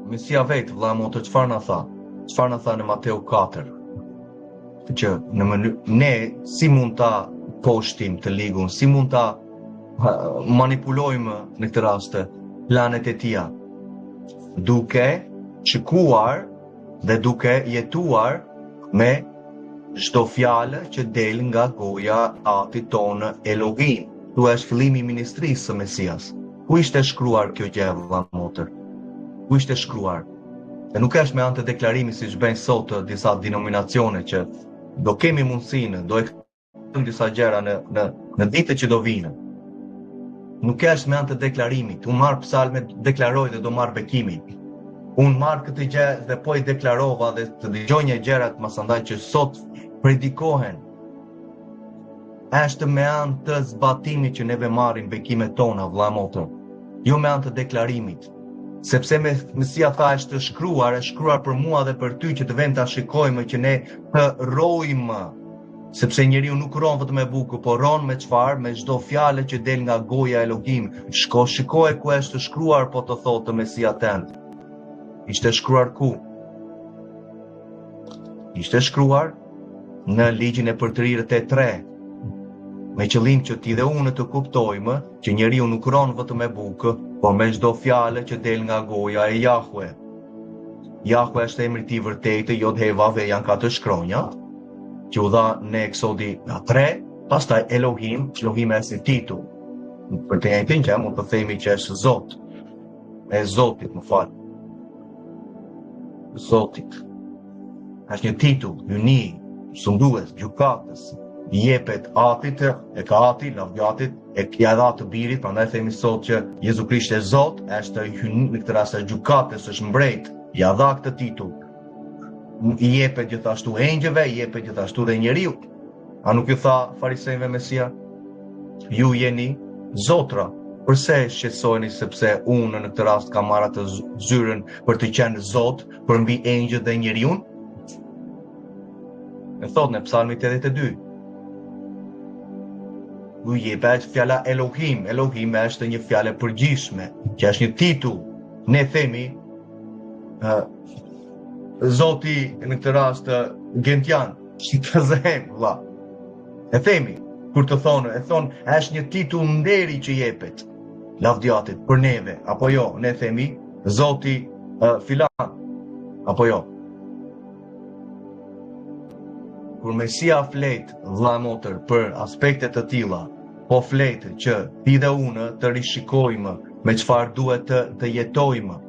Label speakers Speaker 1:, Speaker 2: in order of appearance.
Speaker 1: Mesia vetë, vlla motër, çfarë na tha? Çfarë na tha në Mateu 4? Që në mënyrë ne si mund ta poshtim të ligun, si mund ta manipulojmë në këtë rast planet e tija, duke shikuar dhe duke jetuar me çdo fjalë që del nga goja atit tonë Elohim. Këtu është fillimi i ministrisë së Mesias. Ku ishte shkruar kjo gjë vëlla motër? Ku ishte shkruar? Dhe nuk është me anë të deklarimit siç bëjnë sot disa denominacione që do kemi mundësinë, do e disa gjëra në në në ditët që do vijnë. Nuk është me anë të deklarimit. Unë marr psalme, deklaroj dhe do marr bekimin. Unë marr këtë gjë dhe po i deklarova dhe të dëgjoj një gjërat masandaj që sot predikohen. Është me anë të zbatimit që neve marrim bekimet tona, vëlla motër. Jo me anë të deklarimit. Sepse me, Mesia tha është shkruar, është shkruar për mua dhe për ty që të vem ta shikojmë që ne të rrojmë Sepse njeriu nuk rron vetëm me bukë, por rron me çfarë? Me çdo fjalë që del nga goja e Elohim. Shko shikoje ku është shkruar, po të thotë Mesia tënd. Ishte shkruar ku? Ishte shkruar në ligjin e përtërirë te 3. Me qëllim që ti dhe unë të kuptojmë që njeriu nuk rron vetëm me bukë, por me çdo fjalë që del nga goja e Jahwe. Jahwe është emri i tij i vërtetë, Jod He Vav He janë katër shkronja, që u dha në Eksodi nga 3, pastaj Elohim, Elohim është një titull. Për të njëjtën gjë mund të themi që është Zot. E Zotit, më fal. Zotit. Është një titull, hyjni, sundues, gjykatës, i jepet atit, e ka ati, lavdi atit, e ia dha të birit, prandaj themi sot që Jezu Krishti është Zot, është hyjni, në këtë rast është gjykatës, është mbret, ia dha këtë titull. I jepet gjithashtu engjëjve, i jepet gjithashtu dhe njeriut. A nuk ju tha farisenjve Mesia? Ju jeni zotra. Përse shqetësoheni sepse unë në këtë rast kam marrë atë zyrën për të qenë zot përmbi engjëjt dhe njeriun? E thot në Psalmi 82. Ju jepet fjala Elohim. Elohim është një fjalë e përgjithshme, që është një titull. Ne themi uh, Zoti në këtë rast Gentian, si të zëhem, vlla. E themi, kur të thonë, e thonë, është një titull nderi që jepet lavdi atit për neve, apo jo, ne themi, Zoti uh, filan, apo jo. Kur Mesia flet, vlla motër, për aspekte të tilla, po flet që ti dhe unë të rishikojmë me çfarë duhet të, të jetojmë.